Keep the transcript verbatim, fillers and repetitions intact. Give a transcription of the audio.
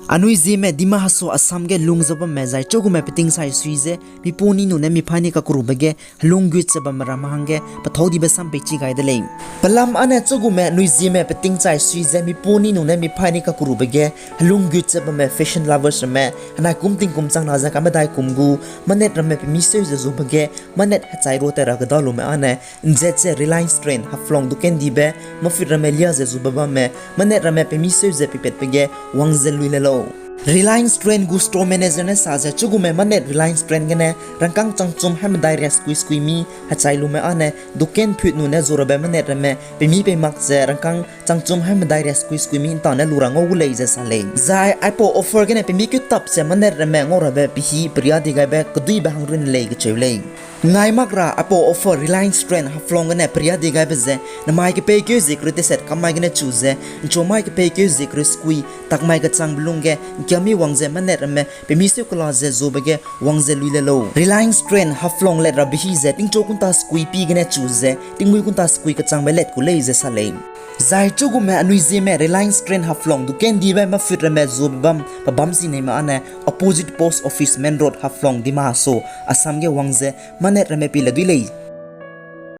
Anui Zeme Dima Hasao Assam ge lung ze bamme zai chugume peting chai sui ze mipuni nune mipaîni kakerube ge helung gut ze bamme ramme hangge pethâu dibe sam peichi gai de lei. Pelam âne chugume anui Zeme peting chai sui ze mipuni nune mipaîni kakerube ge helung gut ze bamme fashion lovers ramme henai kum tingkum chang na ze kamedai kum gu manet ramme pemi seu ze zube ge manet hechai ro tat ra keda lume âne nzet ze Reliance Trend Haflong dukan dibe mafut ramme lia ze zube bamme manet ramme pemi seu ze pipatbe ge wang ze lui le lau. Reliance Trend gu store manager ne sa ze chugume manet Reliance Trend gene rangkâng changchum haimedai riaskui skui mi hechai lume âne dukan phut nune zu rabe manet ramme pemi pei mak ze rangkâng changchum haimedai riaskui skui mi ntane lu ra ngau gu lei ze sa lei. Zai aipau offer gene pemi kutap ze manet ramme ngau rabe pehî peria di gaibe keduibe hang run lei kecheu lei. Ngai mak ra aipau offer Reliance Trend Haflong gene peria di gaibe ze namai kepeikeu zie kereu teset kam mai gene chu ze nchu mai kepeikeu zie kereu skui tak mai kechangbe lungge nkia mi wang ze manet ramme pemi seu kela ze zube ge wang ze lui le lau. Reliance Trend Haflong let rabe hî ze tingchu kunta skui pi gene chu ze tingmui kunta skui kechangbe let ku lei ze sa lei. Zai chugume anui Zeme Reliance Trend Haflong dukan dibe mafut ramme zube bam pebâm sineime âne opposite post office main road Haflong Dima Hasao Assam ge wang ze manet ramme pi le dui lei.